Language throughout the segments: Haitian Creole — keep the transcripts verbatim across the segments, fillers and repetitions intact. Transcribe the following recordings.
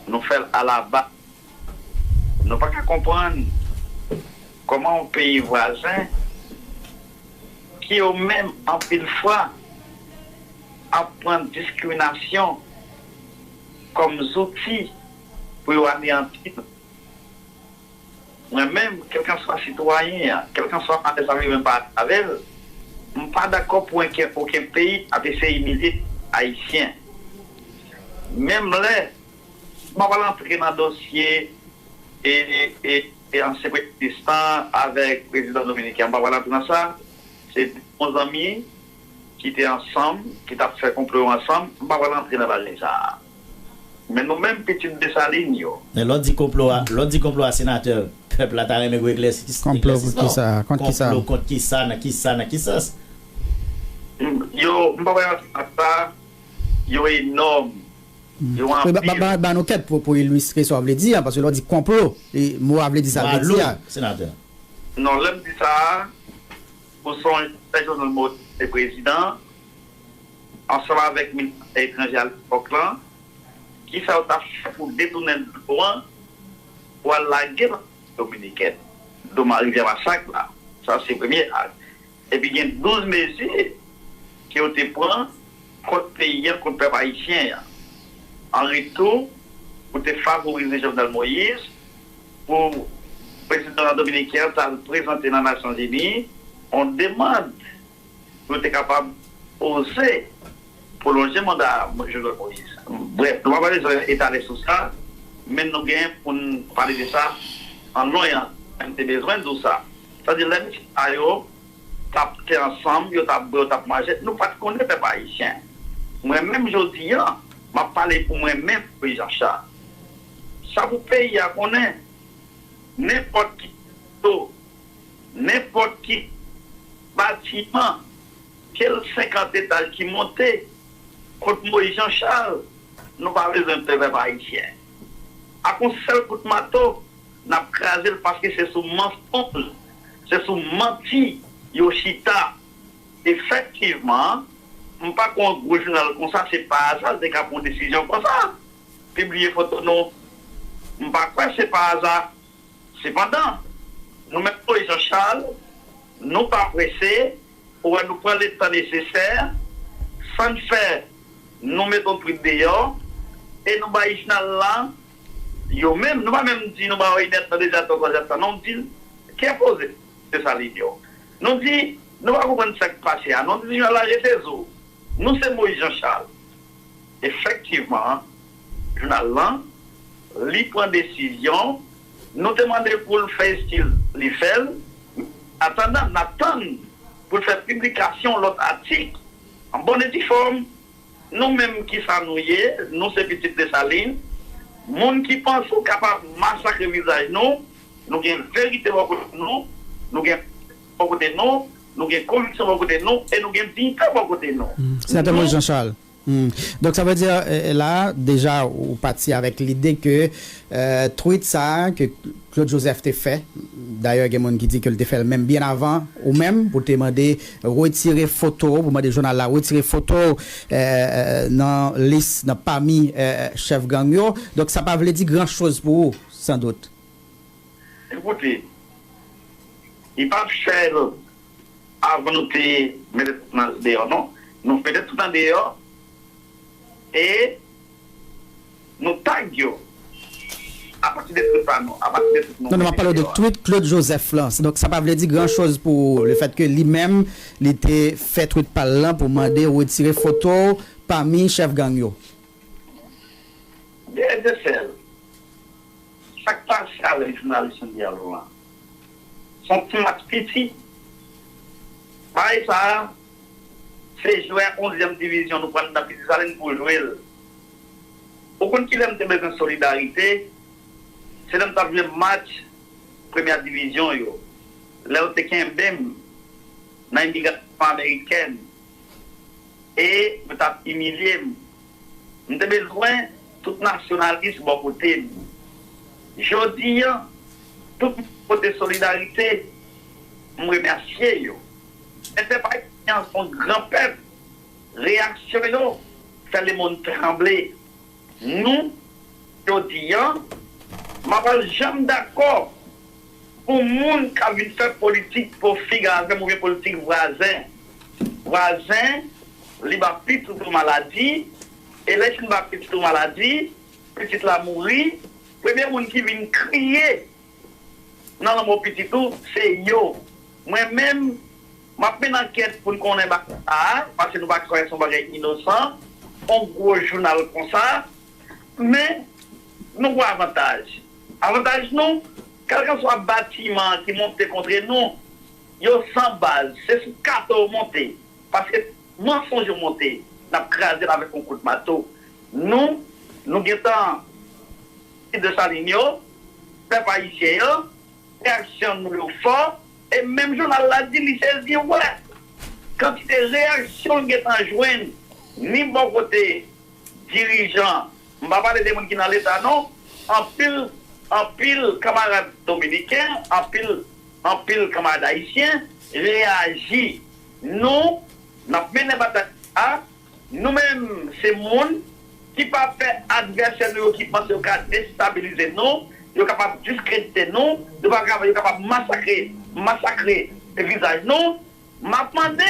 Nou fè l alaba. Nou pa ka konprann kòman yon peyi vwazen, ki yo menm anpil fwa ap pran diskriminasyon kòm zouti pou yo aneyanti nou. Mwen menm, kèlkanswa sitwayen an, kèlkanswa malè sa rive m pa avè l, m pa dakò pou okenn, okenn peyi ap eseye imilye Ayisyen. Menm lè, m pa pral antre nan dosye e, e, e ansyen premye minis lan avèk prezidan dominiken an, m pa pral antre nan sa. Se de bon zanmi ki te ansanm, ki t ap fè konplo yo ansanm, m pa pral antre nan bagay sa a. Men nou menm pitit Desalin yo. Men lè w di konplo a, lè w di konplo a, senatè, pèp la ta renmen gwo eklèsisman. Konplo pou kisa? Kont kisa? Konplo kont kisa? Nan kisa? Nan ki sans? Yo, m pa wè ansanm ak sa, yo enòm. Yo anpil. Ba, ba, ba, ba nou kèk pou, pou ilistre sa w vle di a, paske lè w di konplo, e, mo a vle di sa l vle di a. Senatè. Non, lè m di sa a, ou sonje lè Jovenel Moïse te prezidan, ansanm avèk minis afè etranjè a lepòk lan, kisa yo t ap fè pou detounen dlo an, pou al lage l an Repiblik Dominikèn, dlo ma-, rivyè Masak la. Sa se premye ak. Epi gen douz mezi ke yo te pran kont peyi an, kont pèp ayisyen an. An retou, pou te favorize Jovenel Moïse, pou prezidan dominiken an t al prezante nan Nasyonzini yon demann pou yo te kapab oze pwolonje manda Jovenel Moïse. Brèf, nou pa bezwen etale sou sa, men nou gen pou n pale de sa an lon e an laj. M te bezwen di w sa. Sa di lè misye sa yo t ap te ansanm, yo t ap bwè, yo t ap manje, nou pa t konnen pèp ayisyen. Mwen menm jodi an, m ap pale pou mwen menm, Moïse Jean Charles. Sa pou peyi a konnen, nenpòt ki bato, nenpòt ki batiman, ke l senkant etaj ki monte, kont Moïse Jean Charles, nou pa bezwen pè pèp ayisyen. Ak yon sèl kout mato, n ap kraze l paske se sou mansonj, se sou manti yo chita. Efektivman, m pa kwè yon gwo jounal konsa, se pa aza l te ka pran yon desizyon konsa. Pibliye foto nou, m pa kwè se pa aza. Sepandan, nou menm Moïse Jean Charles, nou pa prese, ou wè nou pran letan nesesè, san n fè, nou met yon twit deyò, e nou bay jounal la, yo menm, nou pa menm di nou ba yo inèdtan, dezèdtan, twazyèdtan, non, nou di l, kè poze, se sa li di yo. Nou di, nou pa konprann sa k pase a, non, nou di jounal la rete zo. Nou se Moïse Jean Charles. Efektivman, jounal lan, li pran desizyon. Nou te mande pou l fè estil li fè l. Atandan, n ap tann pou l fè piblikasyon lòt atik. An bòn e di fòm, nou menm ki sa nou ye, nou se pitit Desalin. Moun ki panse w kapab masakre vizaj nou, nou gen verite bò kote nou, nou gen bò kote nou, nou gen konviksyon bò kote nou, e nou gen diyite bò kote nou. Senatè Moïse Jean Charles. Hmm. Donk, sa vle di, e, la, deja, ou pati avèk lide ke, e, twit sa a ke Claude Joseph te fè, dayè, gen moun ki di ke l te fè l menm byen avan ou menm, pou te mande retire foto, pou mande jounal la retire foto, e, e, nan lis, nan pami, e, chèf gang yo. Donk, sa pa vle di gran choz pou ou, sandout. Ekoute, li pa fè l avan nou te mete tout nan deyò, non. Nou mete tout nan deyò e nou tag yo apati de twit pa nou, apati de twit nou mete deyò. Non, non, m ap pale de twit Claude Joseph lan. Donk, sa pa vle di gran choz pou ou, lefètke li menm, li te fè twit pa l lan pou mande retire foto pami chèf gang yo. Dèyè de sèl. Sa k pase avèk jounalis Sandy Alon an? Se yon ti match piti. Bagay sa a, se jwè onzyèm divizyon nou pran nan Piti Salin pou jwe l. Ou konn kilè m te bezwen solidarite? Se lè m t ap jwe match premyè divizyon yo. Lè yo te kenbe m nan imigrasyon amerikèn. E yo t ap imilye m. M te bezwen tout nasyonalis bò kote m. Jodi a, tout moun pote solidarite, m remèsye yo. Men pèp ayisyen an se yon gran pèp. Reyaksyon yo fè lemonn tranble. Nou, jodi a, m pa pral janm dakò pou moun k ap vin fè politik pwofi avè m oubyen politik vwazen. Vwazen, li ba pitit ou maladi, e lè l fin ba pitit ou maladi, pitit la mouri, premye moun ki vin kriye nan lanmò pitit ou, se yo. Mwen menm, m ap mennen ankèt pou n konnen bagay sa a, paske nou pa kwè se yon bagay inosan, yon gwo jounal konsa, men nou gen avantaj. Avantaj nou, kèlkanswa batiman ki monte kont nou, yo san baz, se sou kato yo monte. Paske mansonj yo monte, n ap kraze l avèk yon kout mato. Nou, nou gentan Desalin yo, pèp ayisyen an, reyaksyon nou yo fò, e menm jounal la di li sezi wè kantite reyaksyon l gentan jwenn, ni bò kote dirijan, m pa pale de moun ki nan Leta non, anpil, anpil kanmarad dominiken, anpil, anpil kanmarad ayisyen reyaji. Nou, n ap mennen batay sa a. Nou menm, se moun ki pa pè advèsè nou yo ki panse yo ka destabilize nou, yo kapab diskredite nou, yo pa kapab, yo kapab masakre, masakre vizaj nou. M ap mande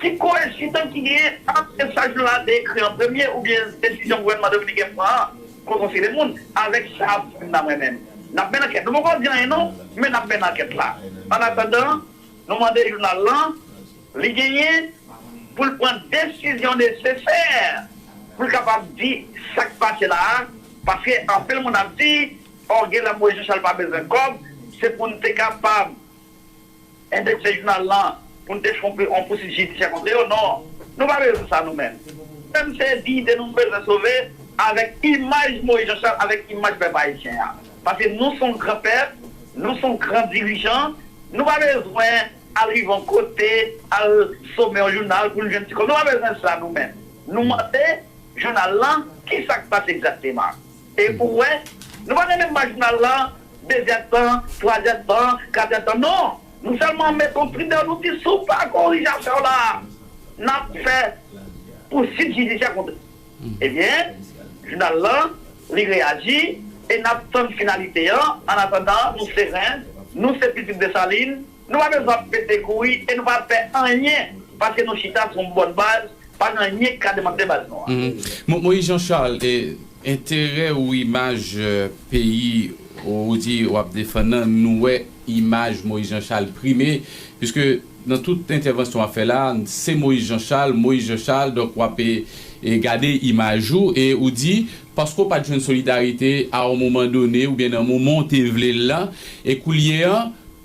ki koensidans ki genyen ant mesaj nou la te ekri an premye oubyen desizyon gouvènman dominiken pran an kont yon seri de moun avèk sa ap fèt la mwen menm. N ap mennen ankèt. Nou poko di anyen non, men n ap mennen ankèt la. Annatandan, nou mande jounal lan, li genyen pou l pran desizyon nesesè pou l kapab di sa k pase la a, paske anpil moun ap di, ò, genlè Moyiz Janchal pa bezwen kòb, se pou n te kapab endekse jounal lan, pou n te fè yon, yon pousuit jidisyè kont yo. Non, nou pa bezwen sa nou menm. Menm se diyite nou bezwen sove avèk imaj Moyiz Janchal, avèk imaj pèp ayisyen an. Paske nou se yon gran pèp, nou se yon gran dirijan, nou pa bezwen al rive yon kote, al somè yon jounal pou n jwenn ti kòb. Nou pa bezwen sa nou menm. Nou mande jounal lan ki sa k pase egzakteman. E pou wè, nou pa gen menm ba jounal lan dezyèdtan, twazyèdtan, katrèdtan. Non! Nou sèlman met yon trik deyò, nou di si w pa korije afè w la, n ap fè pousuit jidisyè kont ou. Ebyen, jounal lan, li reyaji, e n ap tann finalite an. Annatandan, nou seren, nou se pitit Desalin, nou pa bezwen ap pete kouri e nou pa pè anyen, paske nou chita sou yon bòn baz, pa gen anyen ki ka demante baz nou an. Mo- Moyiz Janchal, e, enterè ou imaj, e, peyi ou di w ap defann nan, nou wè imaj Moyiz Janchal prime, piske nan tout entèvansyon w ap fè la, se Moyiz Janchal, Moyiz Janchal, donk w ap, e, e, gade imaj ou, e ou di, paske w pa t jwenn solidarite a yon moman done, oubyen nan moman w te vle l lan, e koulye a,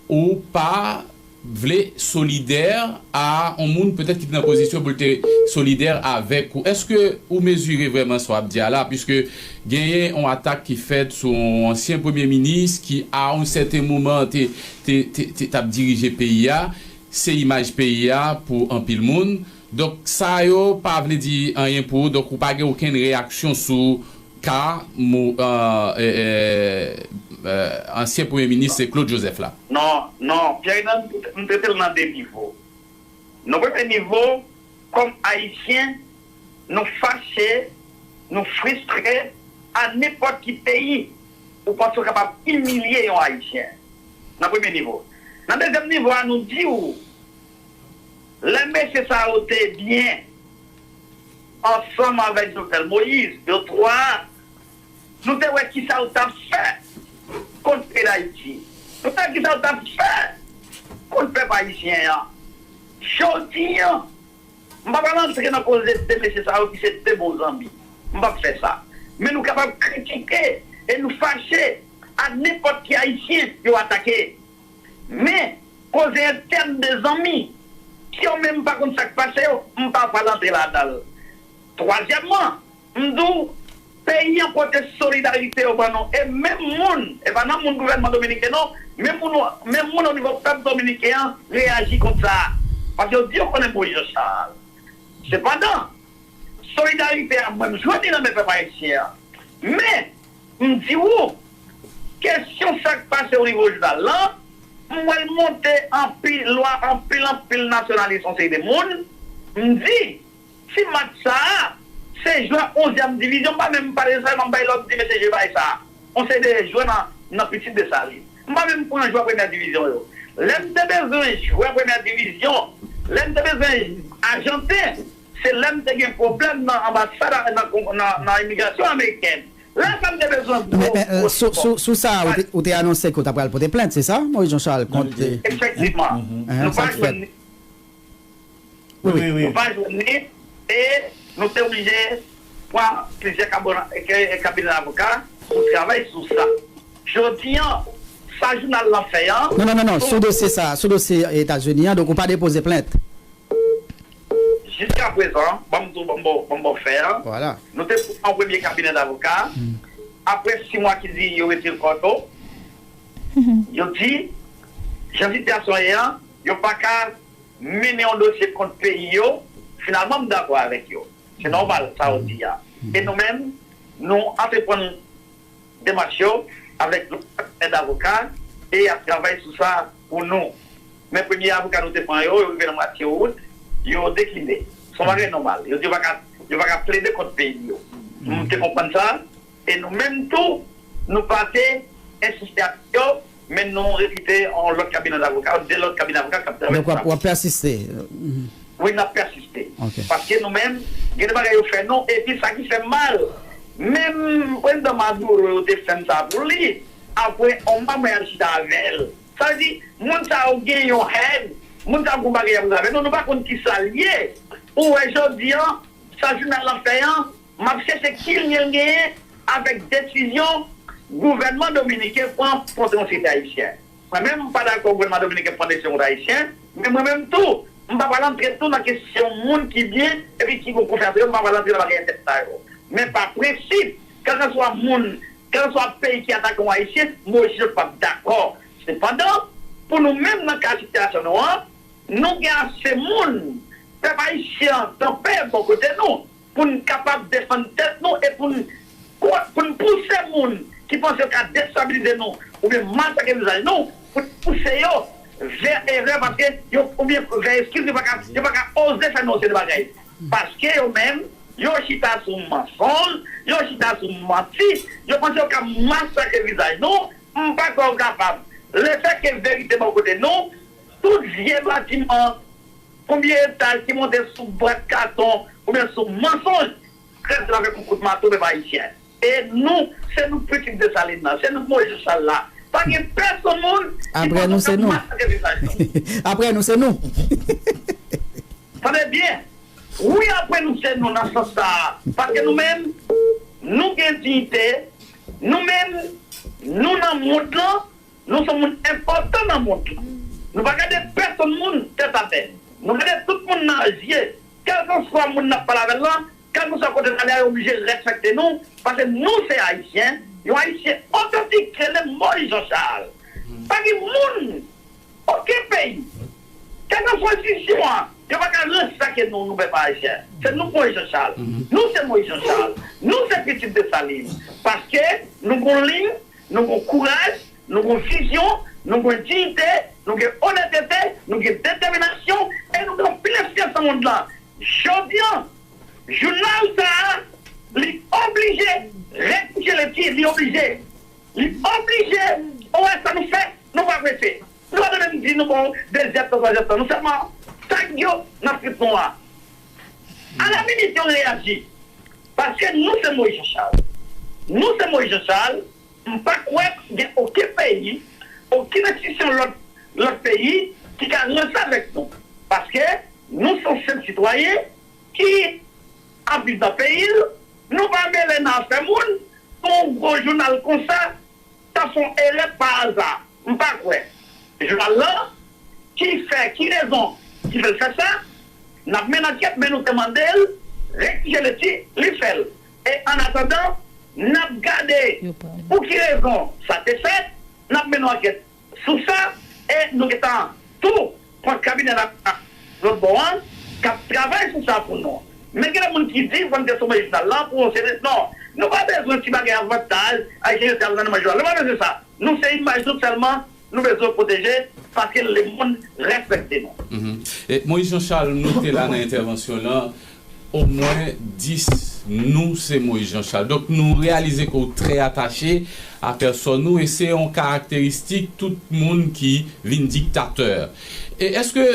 ou pa vle solidè a yon moun petèt ki te nan pozisyon pou l te solidè avèk ou. Èske ou mezire vrèman sa w ap di a la? Piske genyen yon atak ki fèt sou yon ansyen premye minis ki, a yon sèten moman, te, te, te, te, t ap dirije peyi a. Se imaj peyi a pou anpil moun. Donk, sa yo pa vle di anyen pou ou. Donk, ou pa gen okenn reyaksyon sou ka mo, e, e, e, ansyen premye minis Claude Joseph la? Non, non, Pierre Renald, m trete l nan de nivo. Nan premye nivo, kòm Ayisyen, nou fache, nou fristre a nenpòt ki peyi ou panse w kapab imilye yon Ayisyen. Nan premye nivo. Nan dezyèm nivo a, nou di w, lè mesye sa yo te byen ansanm avèk Jovenel Moïse, yo twa, nou te wè kisa yo t ap fè kont peyi Dayiti. Nou te wè kisa yo t ap fè kont pèp ayisyen an. Jodi an, m pa pral antre nan koze de mesye sa yo ki se de bon zanmi. M p ap fè sa. Men nou kapab kritike e nou fache ak nenpòt ki Ayisyen yo atake. Men, koze entèn de zanmi, ki yo menm pa konn sa k pase yo, m pa pral antre ladan l. Twazyèmman, m di w, peyi an pote solidarite yo ban nou, e menm moun, e pa nan moun gouvènman dominiken non, menm moun, menm moun onivo pèp dominiken an reyaji kont sa, paske yo di yo konnen Moïse Jean Charles. Sepandan, solidarite a, mwen, m jwenn li nan men pèp ayisyen an. Men, m di w, kesyon sa k pase onivo jounal lan, m wè l monte anpil, lwa anpil, anpil nasyonalis, yon seri de moun. M di, ti match sa a, se jwè onzyèm divizyon, m pa menm pale de sa, m bay lòd di mesye Jebay sa. On seri de jwè nan, nan Pitit Desalin. M pa menm pran jwè premyè divizyon yo. Lè m te bezwen jwè premyè divizyon, lè m te bezwen ajanten, se lè m te gen pwoblèm nan anbasad, nan, nan, nan imigrasyon amerikèn. Lè sa m te bezwen gwo, gwo sipò. Sou sa, ou te, ou te anonse ke w ta pral pote plent, se sa, Moïse Jean Charles, kont... Efektivman. Nou pa jwenn li. Wi, wi. Nou pa jwenn li, e nou te oblije pran plizyè kabinè avoka pou travay sou sa. Jodi an, sa jounal lan fè an... Non, non, non, non, sou dosye sa, sou dosye Etazini an, donk ou pa depoze plent. Jiska prezan, ban m tou, ban m ba w fè an. Nou te pran yon premye kabinè davoka. Apre sis mwa ki di yo retire kòdo, yo di, jan sitiyasyon ye an, yo pa ka mennen yon dosye kont peyi yo. Finalman, m dakò avèk yo. Se nòmal, sa yo di a. E nou menm, nou antreprann demach yo avèk lòt patnè davoka e y ap travay sou sa pou nou. Men premye avoka nou te pran yo, yo rive nan mwatye wout, yo dekline. Se yon bagay nòmal. Yo di yo pa ka, yo pa ka plede kont peyi yo. Nou te konprann sa. E nou menm tou, nou pa te ensiste avèk yo, men nou rekite yon lòt kabinè davoka, de lòt kabinè avoka k ap travay sou sa. Donk, w ap, w ap pèsiste. Wi, n ap pèsiste. Paske nou menm, gen de bagay yo fè nou, epi sa ki fè m mal, menm prezidan Maduro yo te fè m sa pou li, apre yon mwa mwen al chita avè l. Sa vle di, moun sa yo gen yon hèn, moun sa yo gen yon bagay y ap regle avè nou, nou pa konn kisa l ye. Ou wè jodi an, sa jounal lan fè an, m ap chèche ki lyen l genyen avèk desizyon gouvènman dominiken pran kont yon seri de Ayisyen. Mwen menm, m pa dakò gouvènman dominiken pran desizyon kont Ayisyen, men mwen menm tou, m pa pral antre tou nan kesyon moun ki byen epi ki gon konfyans yo, m pa pral antre nan bagay entèt sa yo. Men pa prensip, kèlkanswa moun, kèlkanswa peyi ki atake yon Ayisyen, m oblije p ap dakò. Sepandan, pou nou menm nan ka sitiyasyon nou an, nou gen ase moun, pèp ayisyen an kanpe bò kote nou, pou n kapab defann tèt nou e pou n, pou n pouse moun ki panse yo ka destabilize nou oubyen masakre vizaj nou, pou n pouse yo vè erè, paske yo, oubyen vè eskiz, yo pa ka, yo pa ka oze fè nou yon seri de bagay. Paske yo menm, yo chita sou mansonj, yo chita sou manti, yo panse yo ka masakre vizaj nou, m pa kwè yo kapab. Lefètke verite bò kote nou, tout vye batiman, konbyen etaj ki monte sou bwat katon oubyen sou mansonj, kraze l avèk yon kout mato, pèp ayisyen. E nou, se nou pitit Desalin nan, se nou Moyiz Chal la. Pa gen pèsonn moun ki panse yo ka masakre vizaj nou. Apre nou, se nou. Tande byen. Wi, apre nou, se nou nan sans sa a. Paske nou menm, nou gen diyite, nou menm, nou nan mond lan, nou se moun enpòtan nan mond lan. Nou pa gade pèsonn moun tèt atè. Nou gade tout moun nan zye. Kèlkanswa moun n ap pale avè l lan, kèlkanswa kote n ale a, yo oblije respekte nou, paske nou se Ayisyen, yon Ayisyen otantik ki rele Moyiz Jan Chal. Pa gen moun, okenn peyi, kèlkanswa enstitisyon an, yo pa ka ranse sa ke nou, nou pèp ayisyen. Se nou Moyiz Jan Chal. Nou se Moyiz Jan Chal. Nou se pitit Desalin. Paske nou gon liy, nou gon kouraj, nou gon vizyon, nou gon diyite, nou gen onètete, nou gen detèminasyon, e nou gen anpil enfliyans nan mond lan. Jodi an, jounal sa a, li oblije retouche leti, li oblije. Li oblije, ou wè sa nou fè, nou pa prese. Nou pa menm di nou bon de zèf tan, twa zèf tan. Nou sèlman tag yo nan twit nou an. Alaminit yo reyaji. Paske nou se Moyiz Jan Chal. Nou se Moyiz Jan Chal. M pa kwè gen okenn peyi, okenn enstitisyon lòt, lòt peyi ki ka ranse avèk nou. Paske nou se yon senp sitwayen ki ap viv nan peyi l, nou pa mele nan afè moun, pou yon gwo jounal konsa ta fè yon erè pa aza. M pa kwè. Jounal lan, ki fè, ki rezon ki fè l fè sa, n ap mennen ankèt, men nou te mande l retire leti, li fè l. E annatandan, n ap gade pou ki rezon sa te fèt, n ap mennen yon ankèt sou sa, e nou gentan tou pran kabinè la lòt bò an, k ap travay sou sa pou nou. Men gen de moun ki di, fò n te sou Moyiz Jan Chal lan pou yon seri de, non, nou pa bezwen ti bagay avantaj, Ayisyen yo te al nan men jounal, nou pa bezwen sa. Nou se imaj nou sèlman, nou bezwen pwoteje, paske lemonn respekte nou. E Moyiz Jan Chal, nou te la nan entèvansyon lan, omwen dis, nou se Moïse Jean Charles. Donk, nou reyalize ke w trè atache a pèsòn ou, e se yon karakteristik tout moun ki vin diktatè. E èske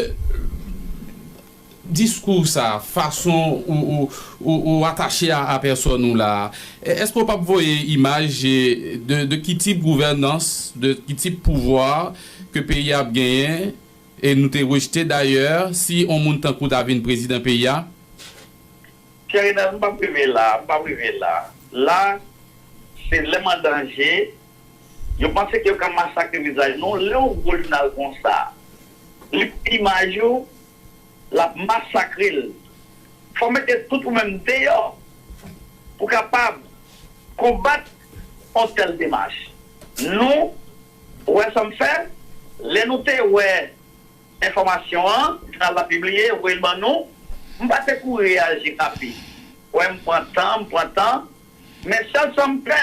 diskou sa, fason ou, ou, ou, ou atache a, a pèsòn ou la, e, èske w p ap voye imaj, e, de, de ki tip gouvènans, de ki tip pouvwa ke peyi a ap genyen, e nou te rejte dayè, si yon moun tankou w ta vin prezidan peyi a? Pierre Renel, m p ap rive la, m p ap rive la. La, se lè m an danje, yo panse ke yo ka masakre vizaj nou. Lè yon gwo jounal konsa, li pran imaj ou, l ap masakre l. Fò w mete tout ou menm deyò pou w kapab konbat yon tèl demach. Nou, ou wè sa m fè? Lè nou te wè enfòmasyon an, jounal la pibliye, voye l ban nou, m pa te kouri reyaji rapid. Wè, m pran tan, m pran tan, men sèl sa m pè,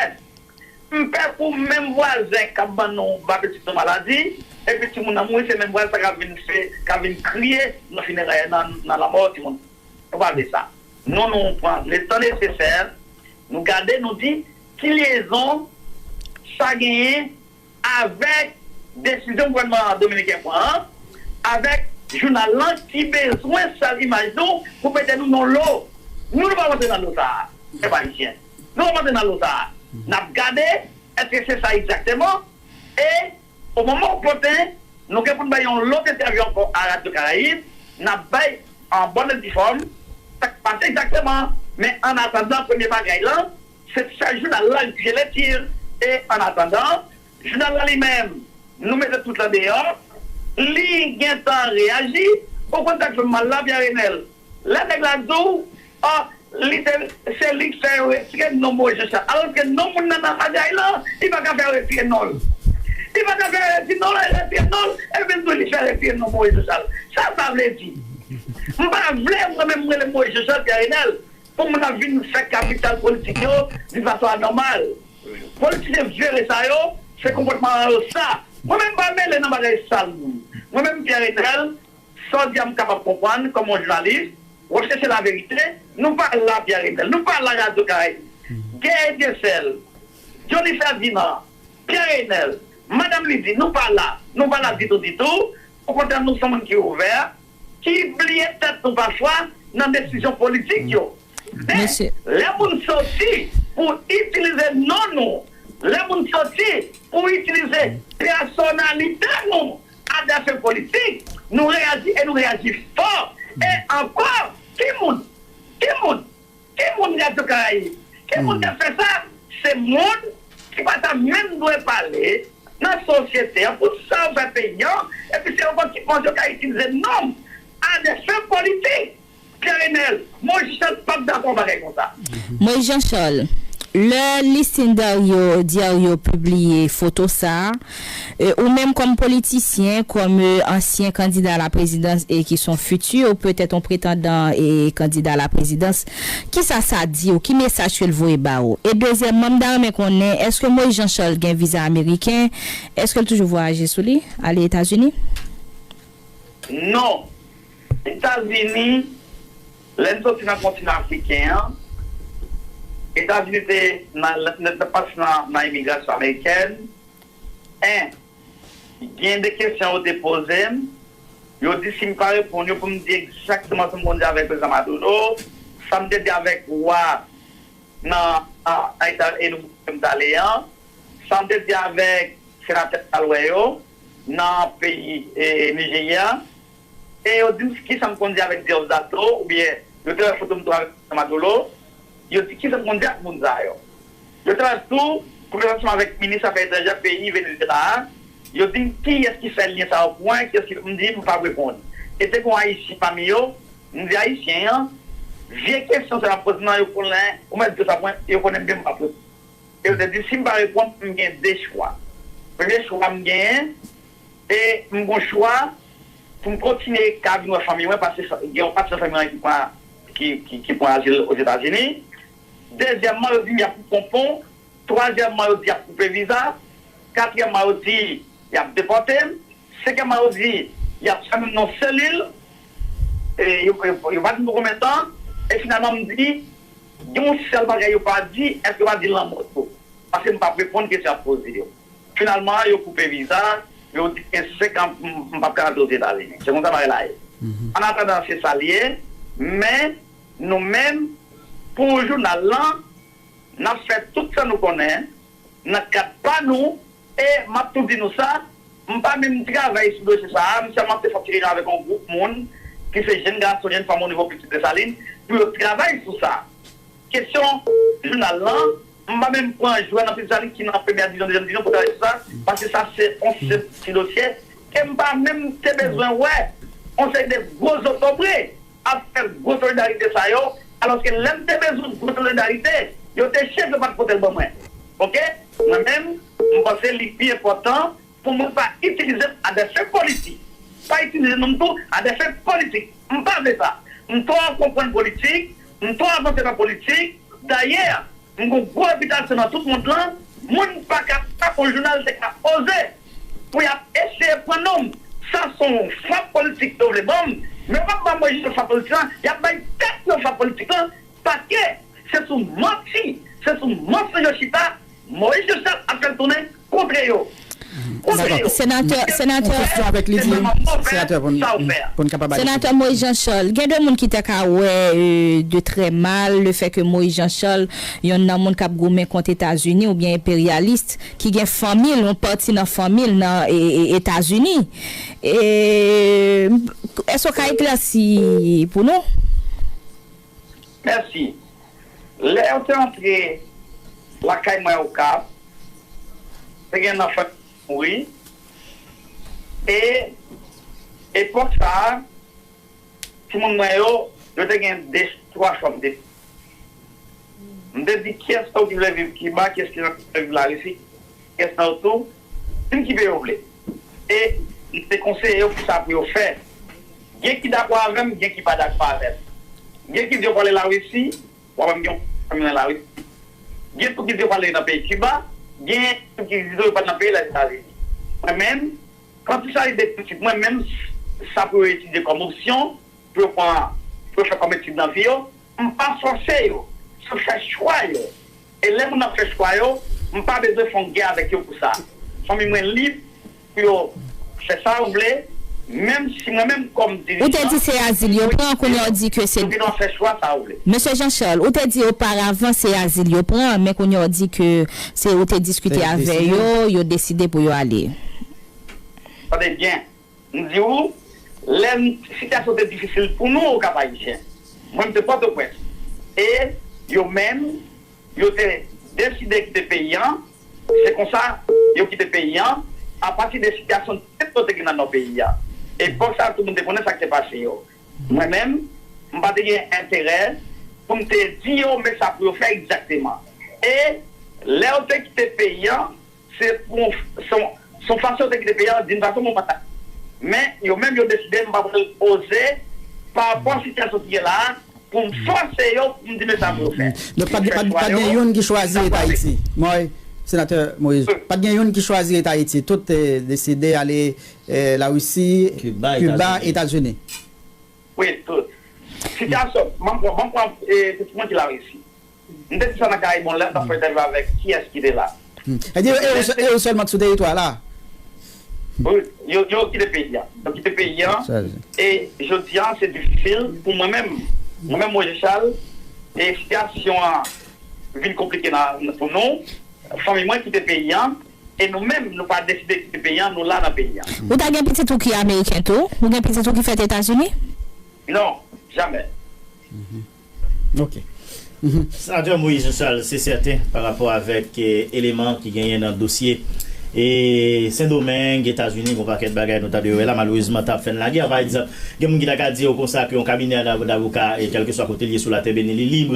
m pè pou menm vwazen k ap ban nou, ba pitit nou maladi, epi timoun nan mouri, se menm vwazen sa k ap vin fè, k ap vin kriye nan fineray, nan, nan lanmò timoun. Nou pa vle sa. Nou, nou pran letan nesesè, nou gade, nou di, ki lyezon sa genyen avèk desizyon gouvènman dominiken pran an, avèk jounal lan ki bezwen sal imaj nou pou mete nou nan lo. Nou, nou p ap antre nan lo sa a, pèp ayisyen. Nou p ap antre nan lo sa a. N ap gade, èske se sa egzakteman? E, o moman opòten, nou gen pou n bay yon lòt entèvyou ankò a Radyo Karayib. N ap bay, an bòn e di fòm, sa k pase egzakteman. Men, annatandan, premye bagay lan, se fè jounal la, je le tire. E, annatandan, jounal la li menm, nou mete tout lan deyò, li gentan reyaji. Ou konn sa k fè m mal la, Pierre Renel? Lè nèg la di w, ò, li te, se li k fè yo retire non Moïse Jean Charles. Alòske non moun nan nan bagay lan, li pa ka fè yo retire non l. Li pa ka fè yo retire non l, retire non l, epi l di w li fè retire non Moïse Jean Charles. Sa sa vle di? M pa vle mwen menm m rele Moïse Jean Charles, Pierre Renel, pou moun ap vin fè kapital politik yo di fason anòmal. Politisyen vyere sa yo, se konpòtman yo sa. Mwen menm m pa mele nan bagay sal moun. Mwen menm Pierre Renel, sa w di a m kapab konprann kòm yon jounalis, w ap chèche laverite. Nou pa la, Pierre Renel, nou pa la, Radyo Karayib. Guerrier Dieuseul, Johnny Ferdinand, Pierre Renel, Madanm Lydie, nou pa la, nou pa la ditou, ditou. Okontrè, nou se moun ki ouvè, ki bliye tèt nou pafwa nan desizyon politik yo. Men, lè moun soti pou itilize non nou, lè moun soti pou itilize pèsonalite nou a dè fen politik, nou reyaji e nou reyaji fò. E ankò, ki moun, ki moun, ki moun Radyo Karayib, ki moun k ap fè sa? Se moun ki pa ta menm dwe pale nan sosyete an pou sa yo fè peyi an, epi se yo menm ki panse yo ka itilize non m a dè fen politik. Pierre Renel, Moïse Jean Charles p ap dakò bagay konsa. Moïse Jean Charles, lè Listin Dario Diario pibliye foto sa a, e, ou menm kòm politisyen, kòm, e, ansyen kandida a la prezidans e ki se yon fiti, ou petèt yon pretandan e kandida a la prezidans, kisa sa di w? Ki mesaj ke l voye ba ou? E dezyèmman, m ta renmen konnen, èske Moïse Jean Charles gen viza ameriken? Èske l toujou vwayaje sou li, ale Etazini? Non. Etazini, lè n soti nan kontinan afriken an, Etazini te nan, nan, nan, pase nan, nan imigrasyon amerikèn. En, gen de kesyon yo te poze m. Yo di si m pa reponn yo, pou m di egzakteman sa m konn di avèk Prezidan Maduro, sa m te di avèk wa nan, a, a, Eta-, e nou m t ale an, sa m te di avèk senatè m t al wè yo nan peyi, e, Nijerya, e yo di m kisa m konn di avèk Diosdado, oubyen yo te wè foto m tou avèk Maduro, yo di kisa m konn di ak moun sa yo. Yo te wè tou konvèsasyon avèk minis afè etranjè peyi Venezuela a, yo di m kiyès ki fè lyen sa yo pou mwen, kiyès ki, m di m p ap reponn. E te gen yon ayisyen pami yo, m di ayisyen an, vye kesyon sa yo ap poze m nan, yo konnen, ou mèt di yo sa pou mwen, yo konnen m gen m p ap reponn. E yo te di, si m pa reponn, m gen de chwa. Premye chwa m genyen, e m gon chwa pou m kontinye ka vin wè fanmi mwen, paske sa, gen yon pati nan fanmi mwen ki pran, ki, ki, ki pran azil Ozetazini. Dezyèmman, yo di m y ap koupe yon pon. Twazyèmman, yo di y ap koupe viza. Katriyèmman, yo di y ap depòte m. Senkyèmman, yo di y ap fèmen m nan yon selil. E yo, yo, yo pa di m pou konbyen tan. E finalman, m di, gen yon sèl bagay yo pa di, èske yo pa di lanmò tou? Paske m p ap reponn kesyon y ap poze yo. Finalman, yo koupe viza, yo di gen senk an, m, m p ap ka rantre Ozetazini. Se konsa bagay la ye. An atandan, se sa l ye, men nou menm, pou jounal lan, n ap fè tout sa nou konnen, nan kad pa nou, e m ap tou di nou sa, m pa menm travay sou dosye sa a, m sèlman te fè yon ti reyinyon avèk yon gwoup moun, ki se jenn gason, jenn fanm onivo Pitit Desalin, pou yo travay sou sa. Kesyon jounal lan, m pa menm pran jwè nan Pitit Desalin ki nan premyè divizyon, dezyèm divizyon pou travay sou sa, paske sa se yon senp ti dosye, e m pa menm te bezwen wè yon seri de gwo zotobre ap fè gwo solidarite sa yo, alòske lè m te bezwen gwo solidarite, yo te chèf, yo pa t pote l ban mwen. Oke? Mwen menm, m panse li pi enpòtan pou moun pa itilize m a dè fen politik. Pa itilize non m tou a dè fen politik. M pa vle sa. M twò konprann politik, m twò avanse nan politik. Dayè, m gon gwo repitasyon nan tout mond lan, moun pa ka, pa gon jounal te ka oze pou y ap eseye pran non m. Sa se yon frap politik yo vle ban m, men yo p ap ban Moyiz Jean Charles frap politik lan, y ap bay tèt yo frap politik lan, paske se sou manti, se sou mansonj yo chita, Moyiz Jean Charles ap fè l tounen kontre yo. Dakò. Senatè, senatè, yon kesyon avèk Lydie, senatè, pou n, pou n kapab ale. Senatè Moïse Jean Charles, gen de moun ki te ka wè, euh, de trè mal le fè ke Moïse Jean Charles, yonn nan moun k ap goumen kont Etazini oubyen enperyalis, ki gen fanmi l, yon pati nan fanmi l nan, e, e, Etazini. E, èske w ka eklèsi pou nou? Mèsi. Lè yo te antre lakay mwen Okap, te gen nan fanmi mouri. E epòk sa a, timoun mwen yo, yo te gen de, twa chwa m te. M te di, kiyès nan yo ki vle viv Kiba, kiyès ki vle viv Larisi, kiyès nan yo tou, fin ki peyi yo vle. E m te konseye yo pou sa pou yo fè. Gen ki dakò avè m, gen ki pa dakò avè m. Gen ki di yo prale Larisi, w ap wè m gen yon fanmi nan Larisi. Gen tou ki di yo prale nan peyi Kiba, gen tou ki di yo prale nan peyi Lèzetazini. Mwen menm, kanti sa lide pitit mwen menm, sa pou yo etidye kòm opsyon, pou yo pran, pou yo fè kòm etid nan vi yo, m pa fòse yo, se fè chwa yo. E lè moun ap fè chwa yo, m pa bezwen fè yon gè avèk yo pou sa. Fanmi mwen lib pou yo fè sa yo vle, menm si mwen menm kòm dirijan, ou te di se azil yo pran, kounye a w di ke se, yo gen dwa fè chwa sa yo vle. Mesye Jean Charles, ou te di oparavan se azil yo pran, men kounye a w di ke se ou te diskite avè yo, yo deside pou yo ale. Tande byen. M di w, lè m, sitiyasyon te difisil pou nou, Okap Ayisyen. Mwen, m te Pòtoprens. E yo menm, yo te deside kite peyi an. Se konsa, yo kite peyi an, apati de sitiyasyon tèt yo te gen nan nò peyi a. Epòk sa a, tout moun te konnen sa k te pase yo. Mwen menm, m pa te gen enterè pou m te di yo, men sa pou yo fè egzakteman. E lè yo te kite peyi an, se pou, se yon, se yon fason yo te kite peyi a, di yon fason pou mwen ta. Men, yo menm, yo deside, m pa pral oze, pa rapò a sitiyasyon ki gen la a, pou m fòse yo, pou m di, men sa pou yo fè. Donk, pa t, pa t, pa t gen youn ki chwazi rete Ayiti. Mwen, senatè Moïse, pa t gen youn ki chwazi rete Ayiti. Tout te deside ale, eh, Larisi, Kiba, Etazini. Wi, tout. Sitiyasyon, ban m pran, ban m pran, eh, pitit mwen ki Larisi. M te di sa nan Karayib, bon, lè m t ap fè entèvyou avèk kiyès ki te la. Hmm. Sa vle di, e yo, e yo sèlman ki sou teritwa la? Wi, yo, yo kite peyi a. Yo kite peyi a. E jodi a, se difisil pou mwen menm. Mwen menm, Moïse Jean Charles, e sitiyasyon an vin konplike nan, pou nou. Fanmi mwen kite peyi a. E nou menm, nou pa deside kite peyi a, nou la nan peyi a. Ou ta gen pitit ou ki ameriken tou? Ou gen pitit ou ki fèt Etazini? Non, jamè. Ok. Senatè Moïse Jean Charles, se sèten, pa rapò avèk, eh, eleman ki genyen nan dosye, eh, Sendomeng, Etazini, gon pakèt bagay nou ta dwe wè la, malerezman, t ap fè n lagè. Pa egzanp, gen moun ki ta ka di yo konsa ke yon kabinè dav-, davoka, eh, kèlkeswa kote l ye sou latè beni, li lib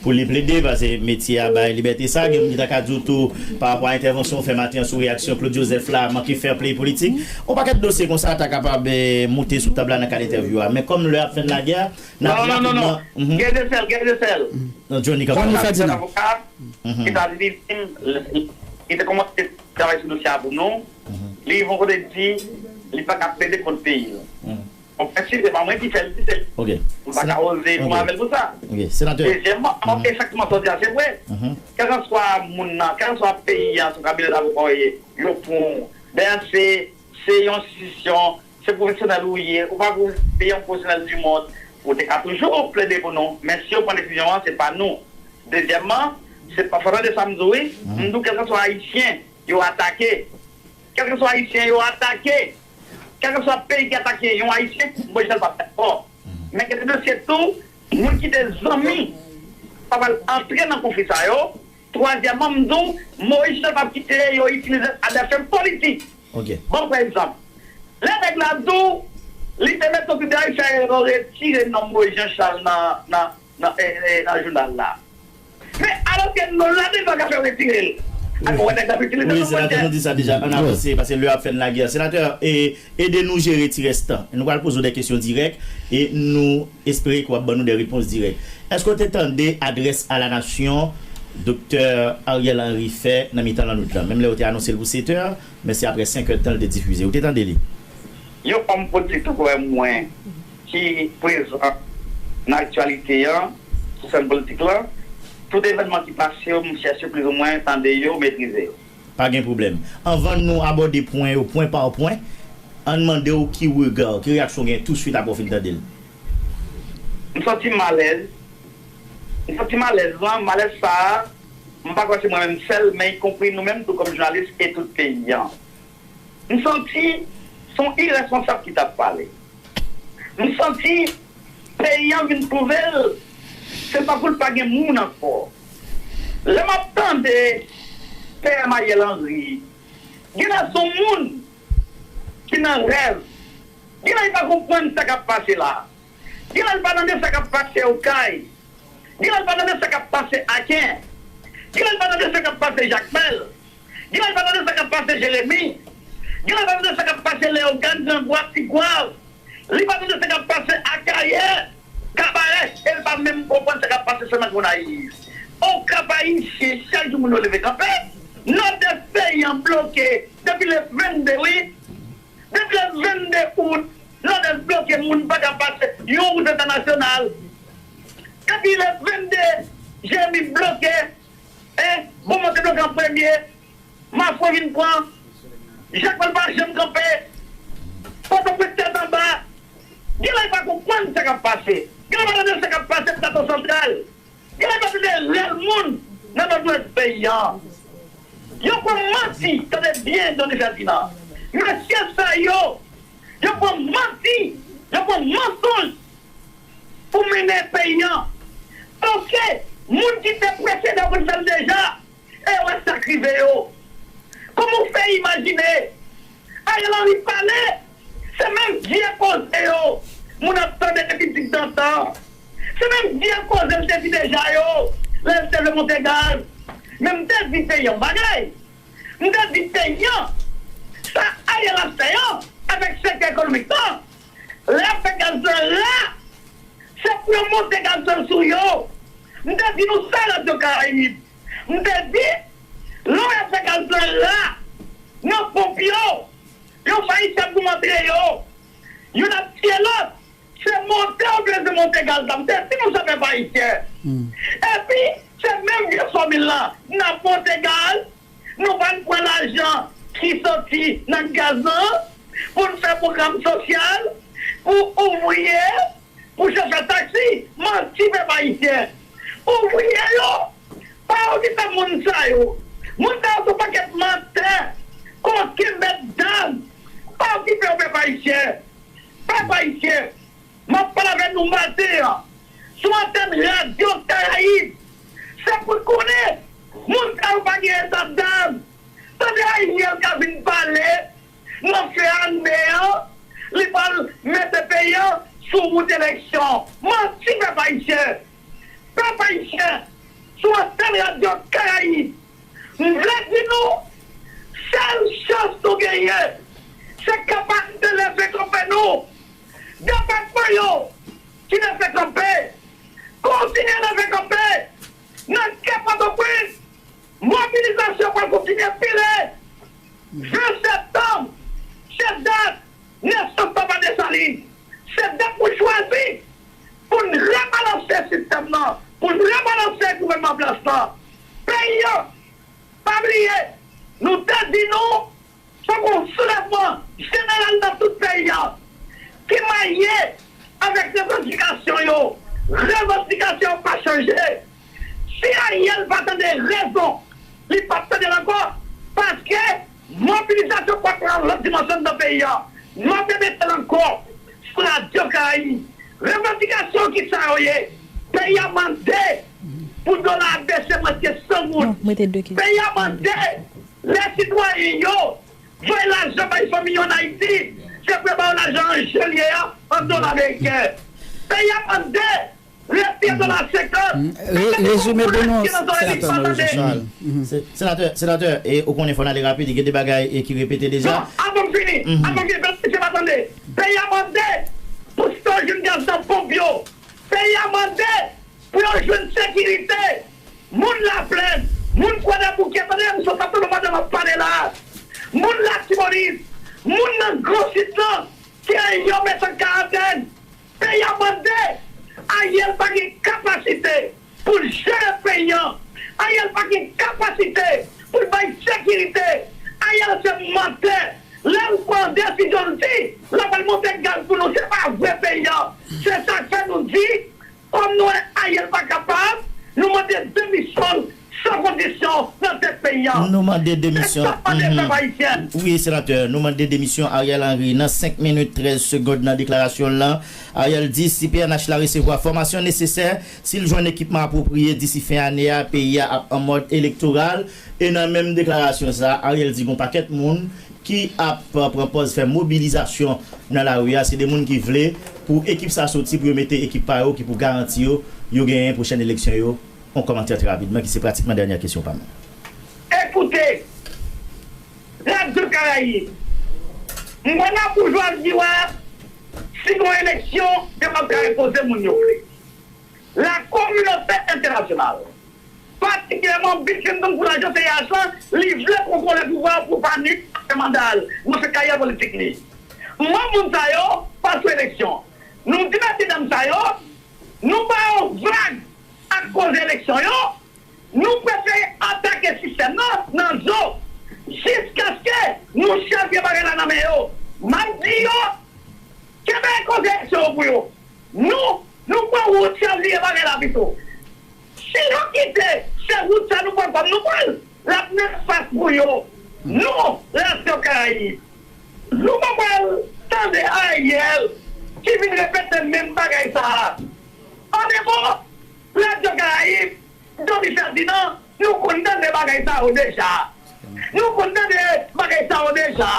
pou li plede, paske metye a bay libète sa. Gen moun ki ta ka di w tou, pa rapò a entèvansyon w fè maten an sou reyaksyon Claude Joseph la, manke fair play politik. Yon pakèt dosye konsa ta kapab, eh, moute sou tab la nan kad entèvyou a. Men kòm lè ap fè n lagè, Non, non, non, non. Gèdesèl, Gèdesèl. Non, Johnny Ferdinand. Avoka, Etazini, li, li te kòmanse travay sou dosye a pou nou. Li rive yon kote, li di, li pa ka plede kont peyi l. Bon, prensip, se pa mwen ki fè l, se li. Ok. M pa ka oze kouman avè l pou sa. Dezyèmman, efektivman, sa w di a, se vre. Kèlkanswa moun nan, kèlkanswa peyi a, se yon kabinè davoka w ye, yo pran w. Dayè, se, se yon enstitisyon, se pwofesyonèl ou ye, ou pa pou se yon pwofesyonèl di mond, ou te ka toujou plede pou nou. Men si yo pran desizyon an, se pa nou. Dezyèmman, se pa fò tande sa m di w, wi. M di w, kèlkanswa ayisyen, yo atake. Kèlkanswa ayisyen yo atake, kèlkanswa peyi ki atake yon ayisyen, Moyiz Charles p ap dakò. Men gen de dosye tou, moun ki te zanmi pa pral antre nan konfli sa yo. Twazyèmman, m di w, Moyiz Charles p ap kite yo itilize l a dè fen politik. Ban m pran egzanp. Lè nèg la di w, li te mete yon videyo, li fè yo retire non Moyiz Jean Charles nan, nan, nan, eh, eh, nan jounal la. Men alòske non l la deja ka fè retire l. Ak wè nèg la ap itilize non mwen. Senatè, nou di sa deja, ann avanse, paske lè a ap fè n lagè. Senatè, e, ede nou jere ti rès tan. Nou pral poze w de kesyon dirèk, e nou espere ke w ap ban nou de repons dirèk. Èske w te tande adrès a la nasyon Doktè Ariel Henry fè nan mitan lannwit lan? Menm lè yo te anonse l pou sèt è, men se apre senk è tan l te difize. Ou te tande li? Yon òm politik tankou mwen ki prezan nan aktyalite an, sou sèn politik lan, tout evènman ki pase yo, m chèche plizoumwen tande yo, metrize yo. Pa gen pwoblèm. Anvan nou abòde pwen yo, pwen pa pwen, ann mande w ki rega w, ki reyaksyon w gen touswit apre w fin tande l. M santi m alèz. M santi m alèz lan, malèz sa a, m pa kwè se mwen menm sèl, men ikonpri nou menm tou kòm jounalis e tout peyi an. M santi se yon irèsponsab ki t ap pale. M santi peyi an vin twouve l se tankou l pa gen moun ankò. Lè m ap tande P M Ariel Henry, genlè se yon moun ki nan rèv. Genlè li pa konprann sa k ap pase la. Genlè li pa tande sa k ap pase Okay. Genlè li pa tande sa k ap pase Aken. Genlè li pa tande sa k ap pase Jakmèl. Genlè li pa tande sa k ap pase Jeremi. Genlè li pa tande sa k ap pase Leyogàn, Gran Gwav, Ti Gwav. Li pa tande sa k ap pase Akayè, Kabarè, e li pa menm konprann sa k ap pase Sèmant Gonayiv. Okap ayisyen, chak jou moun yo leve kanpe. Nòdès peyi an bloke depi le vennde, wi. Depi le vennde out, Nòdès bloke, moun pa ka pase yon wout entènasyonal. Depi le vennde, Jeremi bloke, e Bonmont te bloke an premye, Mafren vin pran, Jakmèl pa janm kanpe, Pòtoprens tèt anba. Genlè pa konprann sa k ap pase. Genlè pa tande sa k ap pase Plato Santral. Genlè pa tande rèl moun nan nòdwès peyi an. Yo pran manti, tande byen, Donny Ferdinand. Mesye sa yo, yo pran manti, yo pran mansonj pou mennen peyi an. Paske moun ki te presede yo konn fè l deja, e yo wè sa k rive yo. Kòman w fè imajine Ariel Henry pale, se menm vye koze yo moun ap tande depi digdantan. Se menm vye koze l te di deja yo, lè l te vle monte gaz. Men m te di peyi an yon bagay. M te di peyi an, sa Ariel ap fè an avèk sektè ekonomik lan, lè y ap fè gaz lan la, se pou yo monte gaz lan sou yo. M te di nou sa, Radyo Karayib. M te di, lè y ap fè gaz lan la, nan ponp yo, yon fayisyen ap goumen antre yo. Youn ap tiye lòt. Se monte yo bezwen monte gaz la. M te di nou sa, pèp ayisyen. Epi, se menm vye fòmil lan. N ap monte gaz, nou pral pran lajan ki soti nan gaz lan pou n fè pwogram sosyal pou ouvriye, pou chofè taksi. Manti, pèp ayisyen. Ouvriye yo, pa okipe moun sa yo. Moun sa yo se yon pakèt mantè, koken, mèt dam. Pa okipe yo, pèp ayisyen. Pèp ayisyen, m ap pale avè nou maten an sou antèn Radyo Karayib. Se pou n konnen, moun sa yo pa gen eta dam. Tande Ariel ka vin pale nan fen ane an, li pral mete peyi an sou wout eleksyon. Manti, pèp ayisyen. Pèp ayisyen, sou antèn Radyo Karayib, m vle di nou, sèl chans nou genyen, se kapasite leve kanpe nou. Depatman yo ki leve kanpe, kontinye leve kanpe. Nan kè Pòtoprens, mobilizasyon pral kontinye pile. Ven septanm, se dat nesans Papa Desalin. Se dat pou chwazi pou n ye avèk revandikasyon yo. Revandikasyon yo pa chanje. Si Ariel pa tande rezon, li p ap tande l ankò, paske mobilizasyon pral pran lòt dimansyon nan peyi a. M ap repete l ankò sou Radyo Karayib. Revandikasyon ki sa yo ye? Peyi a mande pou dola a bese mwache san goud. Peyi a mande lè sitwayen yo voye lajan bay fanmi yo ann Ayiti, se pou yo ba yo lajan an je l ye a, an dola ameriken. Peyi a mande retire dola senkant. Re- rezime pou nou, Senatè Moïse Jean Charles. Senatè, senatè, e, ou konnen fò n ale rapid, gen de bagay, e, ki repete deja. Non, avan m fini, avan m fini, fè misye pa tande. Peyi a mande pou sitwayen yo jwenn gaz nan ponp yo. Peyi a mande pou yo jwenn sekirite. Moun Laplèn, moun Kwadèboukè, tande m sot ap tande madanm ap pale la. Moun Latibonit, moun nan Gran Sid lan, ki an yo met an karantèn. Peyi a mande. Ariel pa gen kapasite pou l jere peyi an. Ariel pa gen kapasite pou l bay sekirite. Ariel se mantè. Lè l pran desizyon, l di l ap al monte gaz pou nou. Se pa vre peyi an. Se sa k fè nou di, kòm nou wè Ariel pa kapab, nou mande demisyon l san kondisyon nan tèt peyi a. Nou mande demisyon. Se sa mande pèp ayisyen. Wi, senatè, nou mande demisyon Ariel Henry. Nan senk minit trèz segonn nan deklarasyon l lan, Ariel di si P N H la resevwa fòmasyon nesesè, si l jwenn ekipman apwopriye disi fen ane a, peyi a ap an mòd elektoral. E nan menm deklarasyon sa, Ariel di gon pakèt moun ki ap, uh, pran pòz fè mobilizasyon nan lari a, se de moun ki vle pou ekip sa soti, pou yo mete ekip pa yo ki pou garanti yo, yo genyen pwochèn eleksyon yo. Yon kòmantè trè rapidman, ki se pratikman dènyè kesyon pa m. Ekoute, Radyo Karayib, m kwè nan boujwazi a, si gon eleksyon, yo p ap ka enpoze moun yo vle. La kominote entènasyonal, patikilyèman Bill Clinton pou lajan T H lan, li vle kontwole pouvwa a pou pa nwi ak fè manda l, nan fè karyè politik li. Mwen, moun sa yo pa sou eleksyon. Nou di mesyedam sa yo, nou pa yo vag ak koze eleksyon yo, nou prefere atake sistèm nan nan zo, jiskaske nou chavire bagay la nan men yo. M ap di yo, kenbe koze eleksyon yo pou yo. Nou, nou pran wout chavire bagay la pito. Si nou kite, se wout sa nou pran kòm nou pran l, l ap nefas pou yo. Nou, Radyo Karayib, nou pa pral tande Ariel ki vin repete menm bagay sa a. An de mo, Radyo Karayib, Johnny Ferdinand, nou konn tande bagay sa yo deja. Nou konn tande bagay sa yo deja.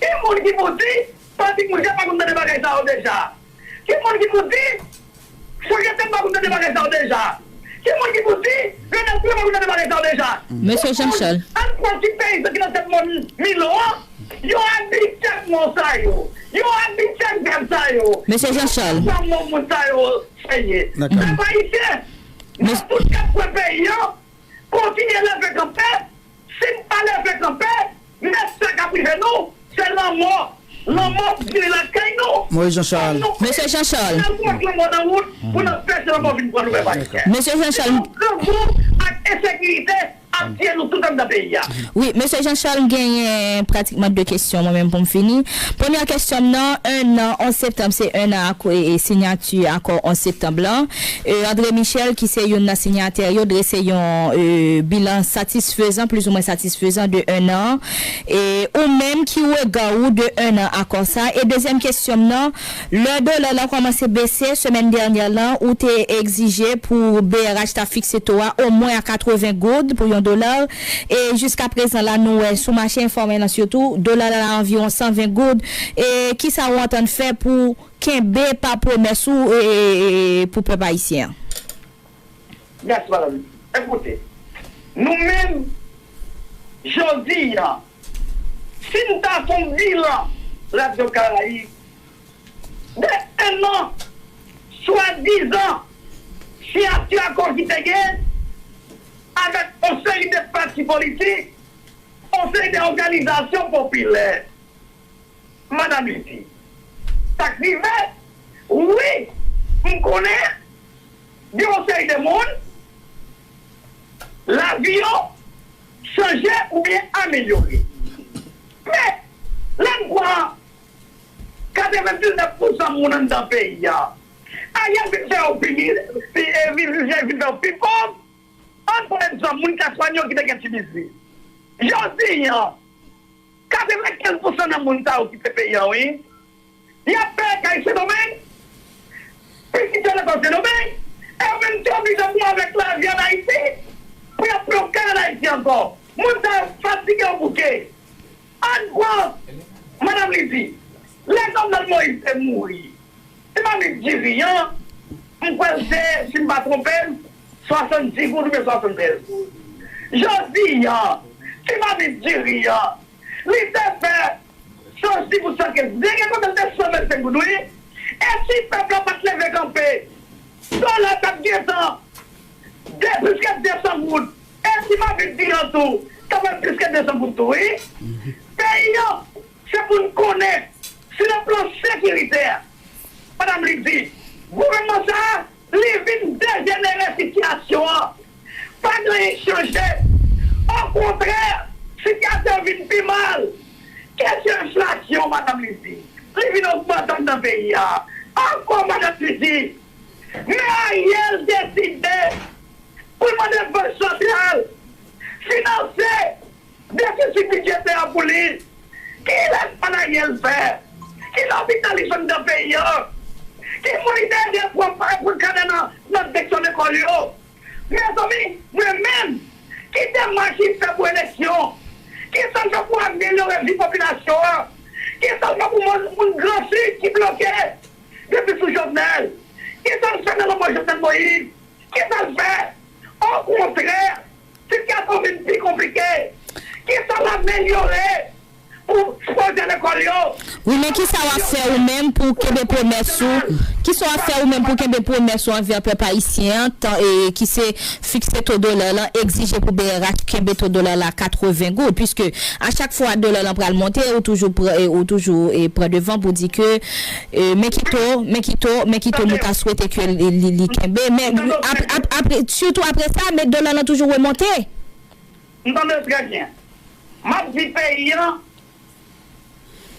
Ki moun ki pou di, Patrick Mouche pa konn tande bagay sa yo deja? Ki moun ki pou di, Fougetten pa konn tande bagay sa yo deja? Ki moun ki pou di, Renald Coulon pa konn tande bagay sa yo deja? Mesye Jean Charles. Ann pran ti peyizan ki nan tèt mòn Milo an, yo abitye ak mò sa yo. Yo abitye ak gaz sa yo. Mesye Jean Charles. Sa mò moun sa yo. Pèp ayisyen, nou tout k ap kwè peyi an, kontinye leve kanpe. Si n pa leve kanpe, men sa k ap rive nou, se lanmò. Lanmò ap vini lakay nou. Moïse Jean Charles. Mesye Jean Charles. N ap gwo ak lanmò nan wout pou n anpeche lanmò vin pran nou, pèp ayisyen. Mesye Jean Charles. Grangou ak ensekirite ap tiye nou tout anndan peyi a. Wi, mesye Jean Charles, m genyen pratikman de kesyon mwen menm pou m fini. Premyè kesyon m nan, en an, onz septanm, se en an ak, e, e, siyati akò onz septanm lan. E, André Michel, ki se youn nan siyatè yo, drese yon, e, bilan satisfezan, plizoumwen satisfezan de en an. E, ou menm, ki rega ou de en an akò sa? E dezyèm kesyon m nan, lè dola la kòmanse bese semèn dènyè lan, ou te egzije pou B R H ta fikse to a omwen a katreven goud pou yon dola. E jiska prezan la, nou wè sou mache enfòmèl lan sitou, dola la anviwon san ven goud. E kisa ou antann fè pou kenbe pa pwomès ou, e, e, e, pou pèp ayisyen an? Mèsi, madanm. Ekoute, nou menm, jodi a, si n ta fè yon bilan Radyo Karayib, de en an, swadizan, siyati akò ki te gen avèk yon seri de pati politik, yon seri de òganizasyon popilè. Madanm Liti, sa k rive, wi, m konnen gen yon seri de moun, lavi yo chanje oubyen amelyore. Men, lè n pran Katrevendisnèf pousan moun anndan peyi a, Ariel vin fè yo pi, pi, vin, vin, vin fè yo pi pòv. Ann pran egzanp moun Las Españas ki te gen ti biznis. Jodi a, katrevenkenz pousan nan moun sa yo kite peyi a, wi. Y ap peye kay Sendomeng, pitit yo lekòl Sendomeng, e yo menm te oblije mouri avèk lavi ann Ayiti pou y ap peye yon kay ann Ayiti ankò. Moun sa yo fatige, yo bouke. Ann pran Madan Lydie. Lè Jovenel Moïse te mouri, ti mamit diri an, m kwè l se, si m pa twonpe m, swasanndiz goud oubyen swasanntrèz goud. Jodi a, ti mamit diri an, li te fè san dis goud, san kenz. Dènye kote l te san vennsenk goud, wi. E si pèp la pa t leve kanpe, dola t ap gentan de, plis ke de san goud. E ti mamit diri an tou, t ap al plis ke de san goud tou, wi. Peyi an, se pou n konnen, sou le plan sekiritè, Madan Lydie, gouvènman sa a, li vin dejenere sitiyasyon an. Pa gen anyen ki chanje. Okontrè, sitiyasyon an vin pi mal. Kesyon enflasyon, Madan Lydie, li vin ogmante anndan peyi a. Ankò, Madan Lydie, men Ariel deside pou l mande Bank Santral finanse defisi bidjetè a pou li. Ki lekòl Ariel fè? Ki lopital li fè anndan peyi a? Ki moun li te ede pran, pran kadè nan, nan direksyon lekòl yo? Mezanmi, mwen menm, ki demach li fè pou eleksyon? Kisa l fè pou amelyore vi popilasyon an? Kisa l fè pou moun, moun Gran Sid ki bloke depi sou Jovenel? Kisa l fè nan lanmò Jovenel Moïse? Kisa l fè? Okontrè, sitiyasyon vin pi konplike. Kisa l amelyore pou pwojè lekòl yo? Wi, men kisa w ap fè ou menm pou kenbe pwomès ou? Kisa w ap fè ou menm pou kenbe pwomès ou anvè pèp ayisyen an, tan, e, ki se fikse to dola lan, egzije pou B R H kenbe to dola la katreven goud, piske a chak fwa dola lan pral monte, ou toujou pran, e, ou toujou, e, pran devan pou di ke, e, men ki to, men ki to, men ki to nou ta swete ke li, li, li kenbe. Men ap, ap, ap, sitou apre sa, men dola lan toujou remonte. M tande w trè byen. M ap di peyi an,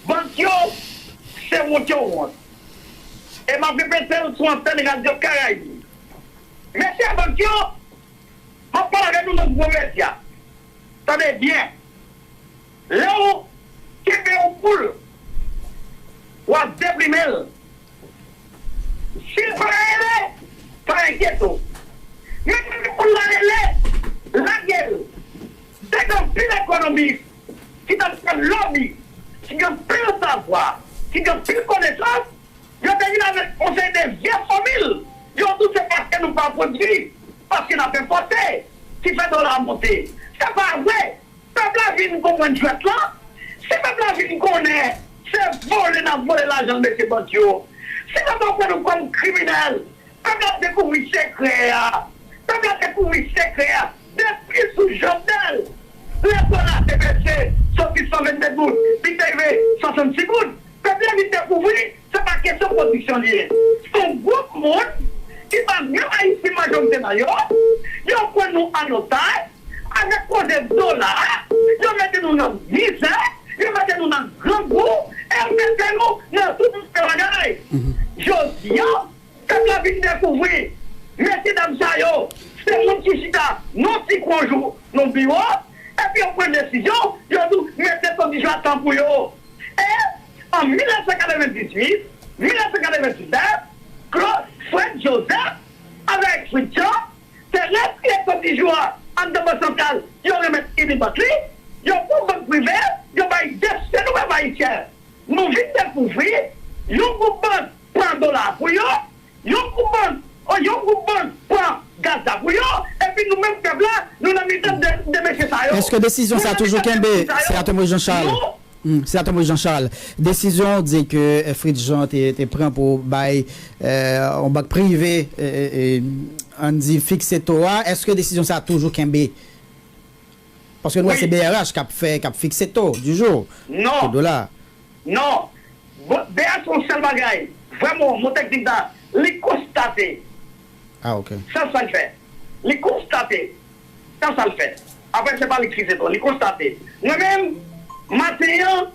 bank yo, se wont yo wont. E m ap repete l sou antèn Radyo Karayib. Mesye bank yo, m ap pale avè nou nan gwo medya. Tande byen. Lè w kenbe yon poul, w ap deplimen l. Si l pa rele, pa enkyete w. Men si poul la rele, lage l. Se gen anpil ekonomis ki t ap fè lòbi, ki gen anpil savwa, ki gen anpil konesans, yo te vin avèk yon seri de vye fòmil. Yo di w se paske nou pa pwodui, paske n ap enpòte, ki fè dola a monte. Se pa vre. Pèp la vin konprann jwèt lan. Si pèp la vin konnen se vole n ap vole lajan mesye bank yo, si pèp la pran nou kòm kriminèl, pèp la dekouvri sekrè a. Pèp la dekouvri sekrè a. Depi sou Jovenel, lè dola te bese, soti san vennde goud, li te rive swasannsis goud. Pèp la vin dekouvri se pa kesyon pwodiksyon li ye. Se yon gwoup moun ki pa menm Ayisyen majorite nan yo. Yo pran nou an otaj avèk koze dola a. Yo mete nou nan mizè. Yo mete nou nan grangou. E yo mete nou nan tout move bagay. Jodi a, pèp la vin dekouvri mesye dam sa yo se moun ki chita nan ti kwen jou nan biwo, epi yo pran desizyon, yo di w mete to dijwa tan pou yo. E an mil nèf san katrevendizuit, mil nèf san katrevendiznèf, Claude Fred Joseph avèk Fritz Jean te retire to dijwa anndan Bank Santral, yo remèt Unibank li, yo pran bank prive, yo bay de sèl pèp ayisyen. Nou vin dekouvri yon gwoup bank pran dola pou yo, yon gwoup bank, yon gwoup bank pran gaz la pou yo, epi nou menm pèp la, nou nan mitan de, de mesye sa yo. Èske desizyon sa toujou kenbe, Senatè Moïse Jean Charles? Hmm, Senatè Moïse Jean Charles, desizyon di ke, eh, Fritz Jean te, te pran pou bay, eh, yon bank prive, eh, eh, eh, ann di fikse to a, èske desizyon sa toujou kenbe? Paske nou wè se B R H k ap fè, k ap fikse to du jour. Non. To dola. Non. B R H fè yon sèl bagay. Vrèman, mo teknik la, li konstate. Ah, ok. Sa, sa l fè. Li konstate. Sa, sa l fè. Apre, se pa li k fikse to. Li konstate. Mwen menm, maten an,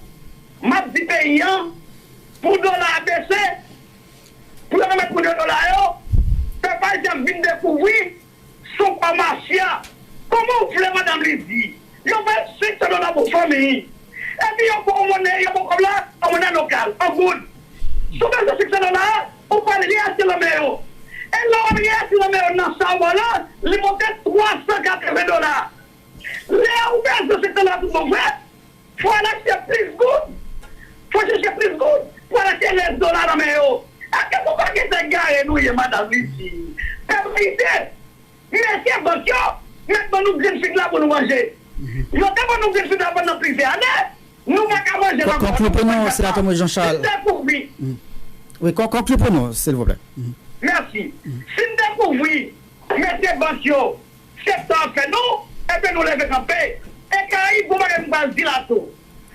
m ap di peyi an, pou dola a bese, pou yo remèt moun yo dola yo, pèp ayisyen ap vin dekouvri se yon kwa mafya. Kòman w vle, madanm Lydie, yo bay senk san dola pou fanmi, epi yo ba w monnen, yo ba w kòb la an monnen lokal, an goud? Si w bezwen senk san dola a, ou pral reyachte l nan men yo. E lè w ap reyachte l nan men yo nan sa w ba w la, li monte twa san katreven dola. Lè ou bezwen senk san dola tout bon vre, fò w al achte plis goud. Fò w chèche plis goud pou w al achte rès dola nan men yo. Èske se yon pakèt egare nou ye, madanm Lydie? Pèp ayisyen, mesye bank yo, mèt ban nou grenn fig la pou nou manje. Yo te ban nou grenn fig la pandan plizyè ane, nou pa ka manje l ankò. Konkli pou nou, Senatè Moïse Jean Charles. Dekouvri. Wi, konkli pou nou, silvouplè. Mèsi. Si n dekouvri mesye bank yo, se sa ap fè nou, ebyen nou leve kanpe. E Karayib, gon bagay m pral di la tou.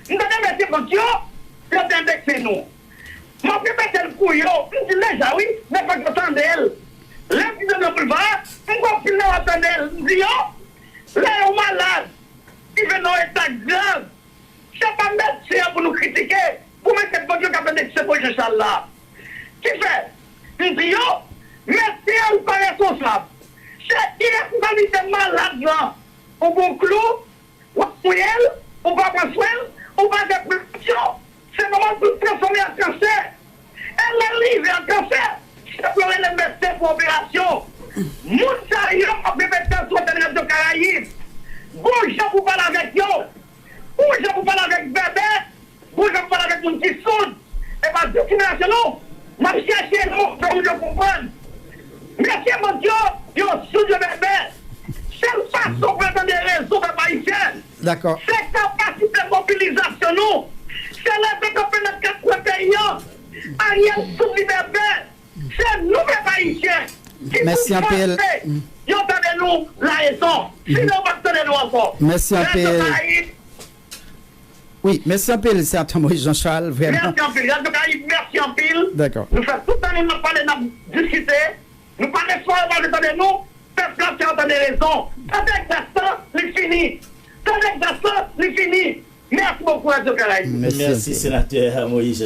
M tande mesye bank yo, yo te endekse nou. M ap repete l pou yo, m di l deja wi, men fòk yo tande l. Lè m di yo nan boulva, m kwè anpil nan yo ap tande l. M di yo, lè yon malad rive nan yon eta grav, se pa medsen an pou nou kritike, pou mesye bank yo k ap endekse Moïse Jean Charles la. Kifè, m di yo, medsen an pa responsab. Se iresponsablite malad lan. Ou gon klou, w ap fouye l, ou pa pran swen l, ou pa fè prevansyon, se nòmal pou l transfòme an kansè. E lè l rive an kansè, se pou yo rele medsen pou operasyon. Moun sa yo, m ap repete l sou antèn Radyo Karayib. Gon jan pou pale avèk yo. Gon jan pou pale avèk bèbè. Gon jan pou pale avèk moun ki soud. E pa diskriminasyon non. M ap chèche non, fè moun yo konprann. Mesye bank yo, yo soud, yo bèbè. Sèl fason pou yo tande rezon pèp ayisyen, se kapasite mobilizasyon nou. Se leve kanpe nan kat kwen peyi an. Ariel soud, li bèbè. Se nou pèp ayisyen ki pou fòse yo tande nou larezon. Sinon, yo p ap tande nou ankò. Mèsi anpil. Radyo Karayib. Wi, mèsi anpil, Senatè Moïse Jean Charles, vrèman. Mèsi anpil. Radyo Karayib, mèsi anpil. Dakò. Nou fè tout ane n ap pale, n ap diskite. Nou pa gen fwa yo pa vle tande nou. Pèp la fè yo tande rezon. Tande egzas lan, li fini. Tande egzas lan, li fini. Mèsi bokou, Radyo Karayib. Mèsi, Senatè Moïse